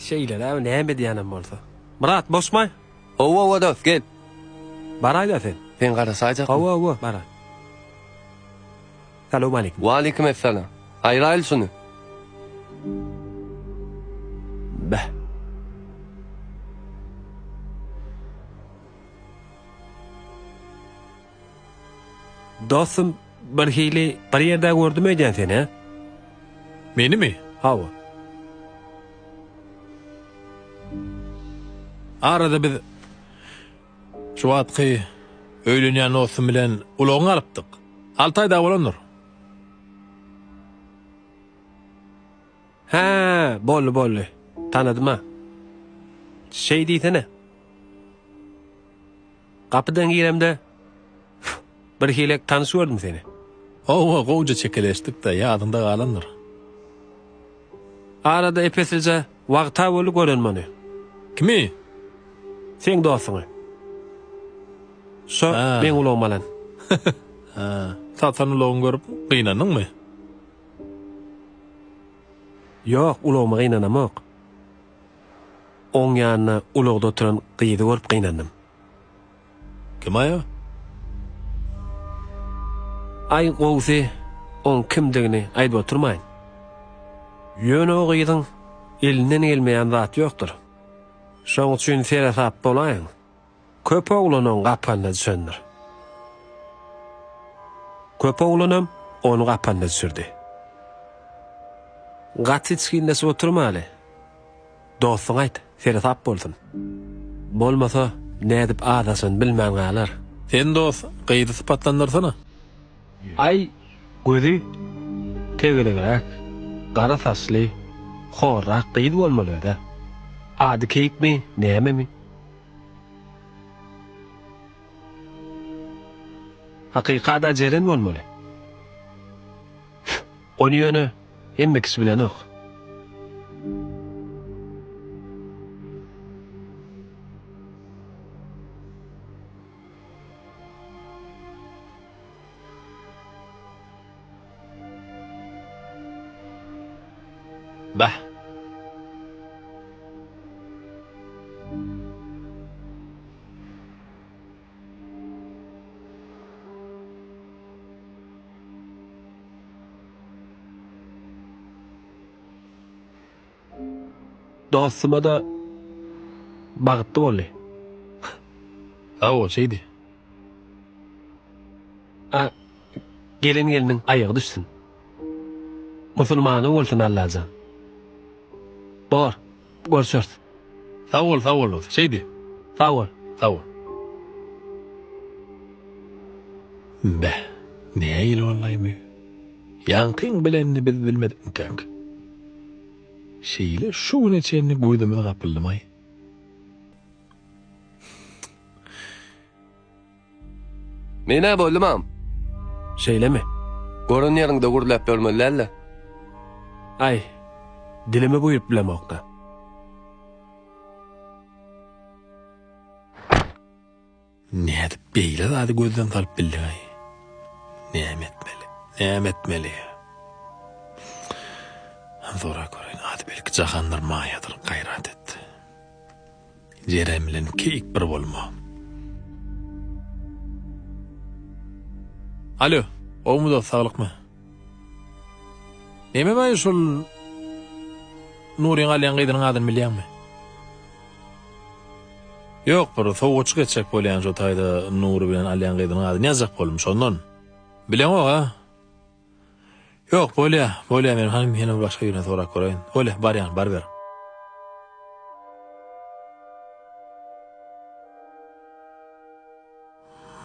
Şeýle-dä, näme edýänem bolsa. Myrat, boşmaý? Hawa, hawa dost, gel. Baraý-da sen. Sen garaşaýjakmy? Hawa, hawa, baraý. Salowmaleýkim. Waleýkim essalam. Aýraýly şuny. Beh. Dostum, birhili bir ýerde gördüm öýdýän seni, hä? Menimi? Hawa. Arada biz şu wagtky öýlenýän dostum bilen ulagyňy alypdyk. Alty aý dagy bolandyr. Hä, boldy, boldy. Tanadym-a. Şeý diýsene. Gapydan giremde, birhilek tanyş gördüm seni. Hawa, gowja çekeleşdik-dä, ýadyňda galandyr. Arada epeslije wagta boldy görenim ony. Kimi? Seň dostuňy. Şo meň ulagymy alan. Hä, satan ulagyňy görüp gynandyňmy? Ýok, ulagyma gynanamok. Oň ýanynda ulagda oturan gyzy görüp gynandym. Kim-aý o? Aý, gowusy, oň kimdigini aýdyp oturmaýyn. Ýöne o gyzyň elinden gelmeýän zat ýokdur. Şoň üçin seresap bolaýyň. Köp oglan oň gapanyna düşendir. Köp oglanam ony gapanyna düşürdi. Gaty içginleşip oturmaly. Dostuňa aýt, seresap bolsun. Bolmasa, nädip azaşanyny bilmän galar. Sen dost, gyzy sypatlandyrsana. Aý, gözi tegelegräk, gara saçly, horrak gyz bolmaly öz-ä. Ady Keýikmi, nämemi? Hakyky ada Jeren bolmaly. Ony ýöne hemme kişi bilenok. Bah. Dostuma-da bagtly boldy. Sag bol, şeýdi. A gelen gelniň aýagy düşsün. Musulmany bolsun Allajan. Bor, görşeris. Sag bol, sag bol dost. Şeýdi. Sag bol. Sag bol. Beh, nähili boldaý bu? Ýaňkyň bilenini biz bilmedikmikäk? Şeýle şu güne çenli gözümiz gapyldymaý? Men-ä boldumam. Şeýlemi? Gören ýeriňde gürläp ýörmeli däl-de. Aý, dilime buýrup bilemok-da. Nädip beýle zady gözden salyp bildiň-aý? Näme etmeli? Näme etmeli? Hany sorap göreýin, ady belki Jahandyr, Maýadyr, gaýrat et. Jeren bilen keýik bir bolma. Alo, gowumy dost, saglykmy? Neme baý şol Nuryň alýan gyzynyň adyny bilýäňmi? Ýok, bir sowgatçyk etjek bolýan şo taýda Nury bilen alýan gyzynyň adyny ýazjak boldum şondan. Bileňok a? Ýok, bolýa, bolýa men hanym ýene bir başga birine sorap göreýin. Bolýa, barýan, baryber.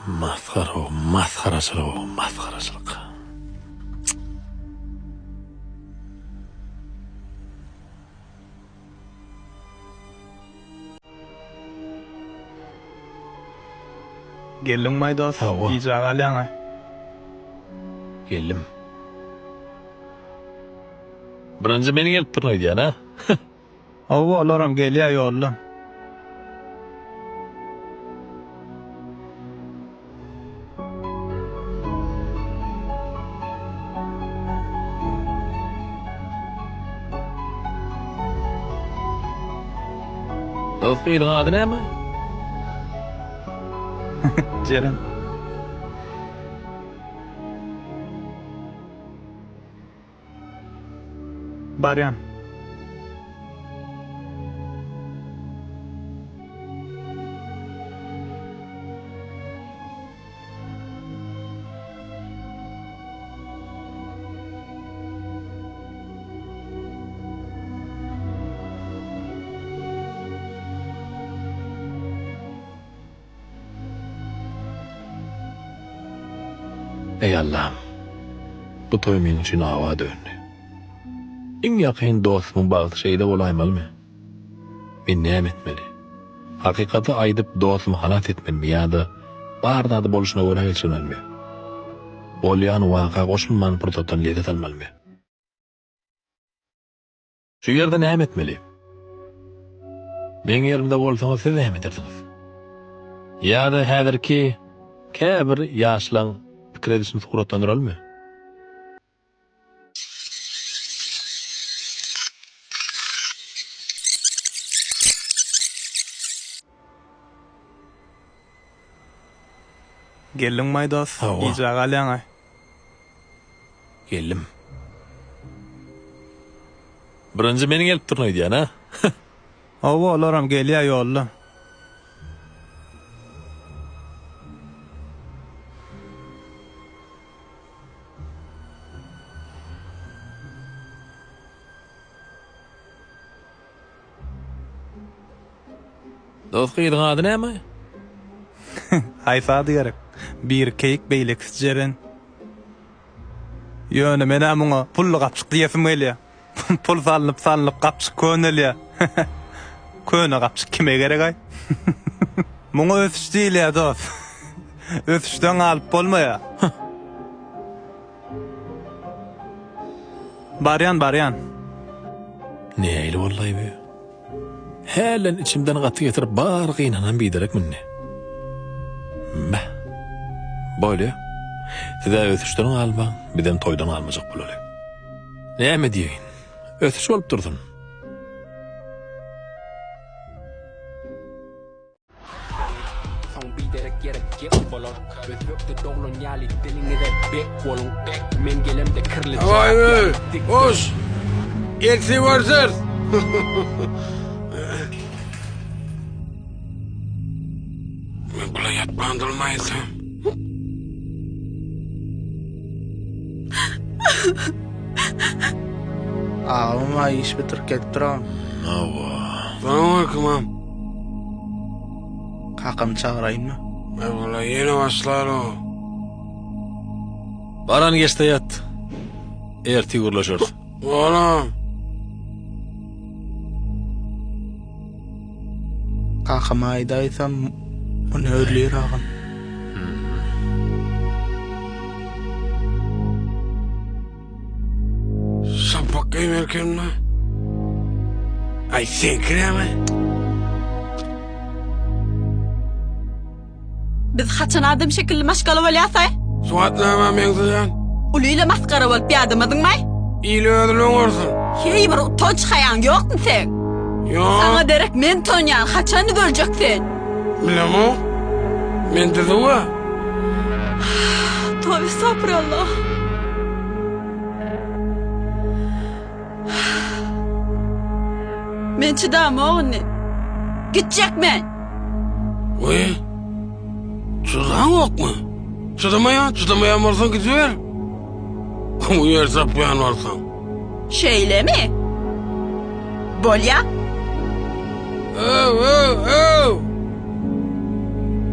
Masgara, masgaraçylyk, masgaraçylyk. Geldiňmaý dos, Hawa. gijä galýaňa. Geldim. Birinji men gelipdirin öýdýän, a? Hawa, olaram gelýä ýolda. Dost gyzyň ady näme? Jeren. Barýan. Eý Allam! Bu toý meň üçin awa döndi. Iň ýakyn dostumyň bagty şeýle bolaýmalymy? Men näme etmeli? Hakykaty aýdyp dostumy halas etmelimi ýa-da bar zady bolşuna görä geçirmelimi? Bolýan waka goşulman pursatdan lezzet almalymy? Şu ýerde näme etmeli? Meň ýerimde bolsaňyz siz näme ederdiňiz? Ýa-da häzirki käbir ýaşlaň pikir edişini suratlandyralymy? Geldiňmaý dos, Hawa. gijä galýaňaý. Geldim. Birinji men gelip durun öýdýän, a? Hawa, olaram gelýä ýolda. Dost gyzyň ady näme? Haýsy ady gerek? Biri Keýik, beýlekisi Jeren. Ýöne men-ä muňa pully gapjyk diýesim gelýär. Pul salnyp-salnyp gapjyk könelýär. Köne gapjyk kime gerek-aý? Muňa ösüş diýilýär, dost. Ösüşden galyp bolmaýar. Barýan, barýan. Nähili boldaý bu? Hälden içimden gaty getirip bar gynanan biderek mindi. Beh. Bolýa. Siz-ä ösüşden galmaň, bizem toýdan galmajak bolaly. Näme diýeýin? Ösüş bolup dursun. Soň biderek ýere gep bolar Özbekde doglan ýaly diliňize bek boluň Men gelemde kirli Aý, jorap ýaly dik duruň. hoş. Ertir görüşeris. Men bula ýatmandyrmaýsam. Agam aý iş bitirip gelip duram. Hawa. Salam aleyküm am. Kakamy çagyraýynmy? Aý bula ýene başlar o. Baran geçde ýat. Ertir gürleşeris. Olam. Kakama aýdaýsam, muny öldir agam. Şapak geýmerkenmi? Aý seňki näme? Biz haçan adam şekilli maşgala bolýas-aý? Suat nämä meňzeýän? Uly ile masgara bolup ýadamadyňmaý? Il özüni oňarsyn. Heý bir utanç haýaň ýokmy seň? Ýok. Saňa derek men utanýan, haçan düzeljek sen? Bilemok. Men düzüw-ä. Tobe estagfurallah. Men çydamok indi. Gitjek men. Goý. Çydaňokmy? Çydamaýan, çydamaýan bolsaň gidiber. Bu ýer tapýan bolsaň. Şeýlemi? Bolýa. Öw, öw, öw.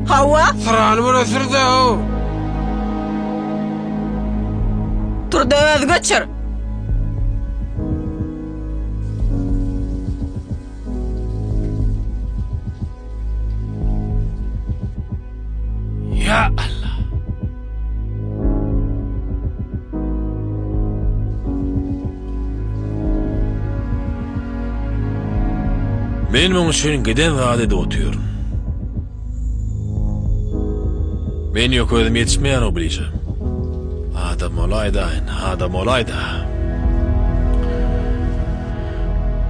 Hawa. Syrany bir ösür-de, öw. Tur-da öz göçür. Ýa Allah. Men muň üçin giden zat edip otyryn. Men ýok özüm ýetişmeýän o bir işe. Adam bolaýdaýyn, adam bolaýda.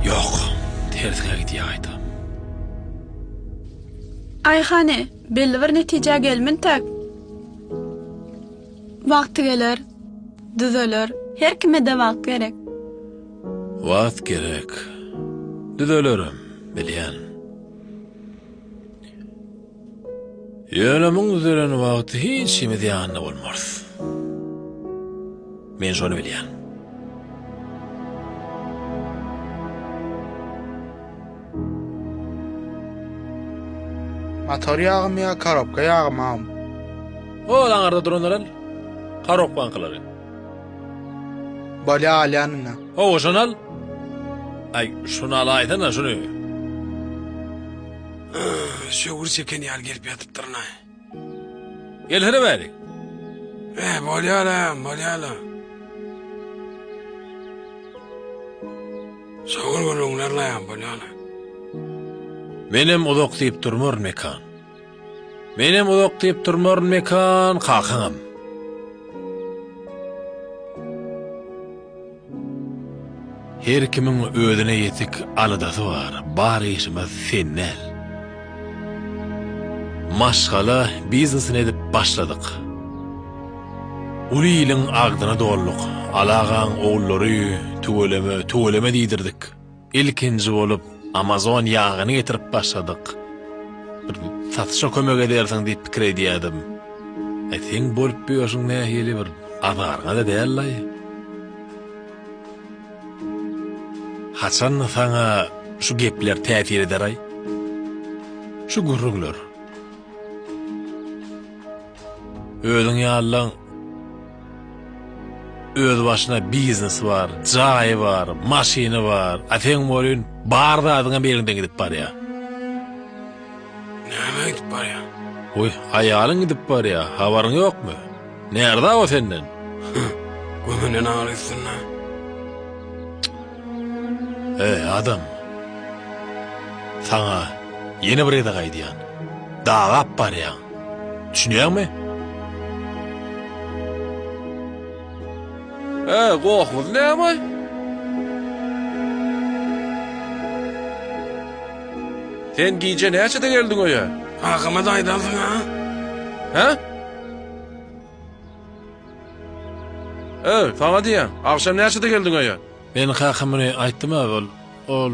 Ýok, tersiňe gidýär gaýta. Aý hany, belli bir netijä gelmintäk. Wagty geler, düzeler. Her kime-de wagt gerek. Wagt gerek. Düzelerem, bilýän. Ýöne muň düzelen wagty hiç himiz ýanynda bolmarys. Men şony bilýän. Motor ýagymy ýa korobka ýagymy agam? Hol aňarda duranlar al. Korobkaňkylary. Bolýa alýan indi. Hawa şony al. Aý şuny alaýsana şuny. Şöwür çeken ýaly gelip ýatypdyryn-aý. Gelsene bärik. E, bolýa-la, bolýa-la. Şöwür gürrüňler-laýam bolýa-la. Menem uzak diýip durmaryn Mekan. Menem uzak diýip durmaryn Mekan, kakaňam. Her kimiň özüne ýetik aladasy bar, bar işimiz sen däl. Maşgala biznesini edip başladyk. Uly iliň agzyna dolduk. Alagaň ogullary tüweleme, tüweleme diýdirdik. Ilkinji bolup Amazon ýagyny getirip başladyk. Bir satyşa kömek edersiň diýip pikir edýädim. Äý seň bolup ýörşüň nähili bir azaryňa-da däl-laý. Haçan saňa şu gepler täsir eder-aý? Şu gürrüňler. Özüň ýalylaň öz başyna biznesi bar, jaýy bar, maşyny bar, a seň welin bar zadyňam eliňden gidip barýar. Näme gidip barýar? Goý, aýalyň gidip barýar, habaryň ýokmy? Närza o senden? Gömenen agyr gitsin-dä. Eý, adam! Saňa ýene bir gezek aýdýan. Dagap barýaň. Düşünýäňmi? Eý, gohuňyz näme-aý? Sen gije näçede geldiň öýe? Kakama-da aýdarsyň-a? Hä? Eý, saňa diýýän, agşam näçede geldiň öýe? Men kakam muny aýtdym-a, ol, ol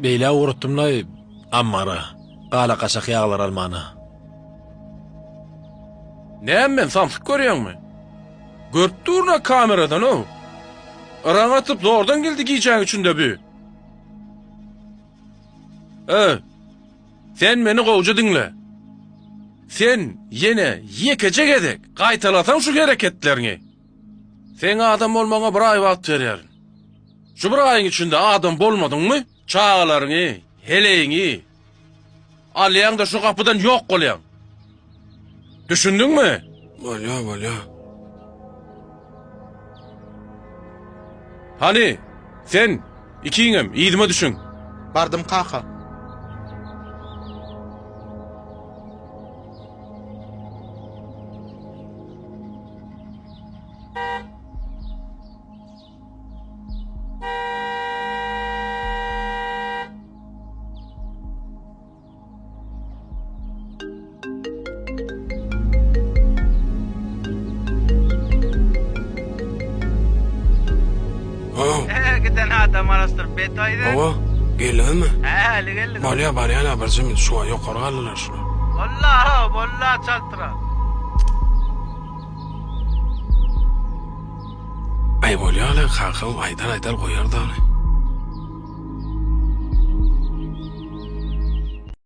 beýlä ugratdym-laý, ammara, gala-gaçak ýaglar almana. Näme men samsyk görýäňmi? Görüp durun-a kameradan-ow. Yraň atyp zordan geldi gijäň içinde bü. Eý, sen meni gowja diňle. Sen ýene ýekeje gezek gaýtalasaň şu hereketleriňi, seň adam bolmagyňa bir aý wagt berýärin. Şu bir aýyň içinde adam bolmadyňmy, çagalaryňy, heleýiňi alýaň-da şu gapydan ýok bolýaň. Düşündiňmi? Bolýa, bolýa. Hany, sen, ikiňem yzyma düşüň. Bardym kaka. Giden adam araşdyryp bet aýdy. Hawa, geldiňizmi? Hä, häli geldik. Bolýa, barýan-a birje minut, şu wagt ýokary galdylar şular. Bolla, bolla çaltrak. Aý bolýa-la, kakam aýdar-aýdar goýar-da ony.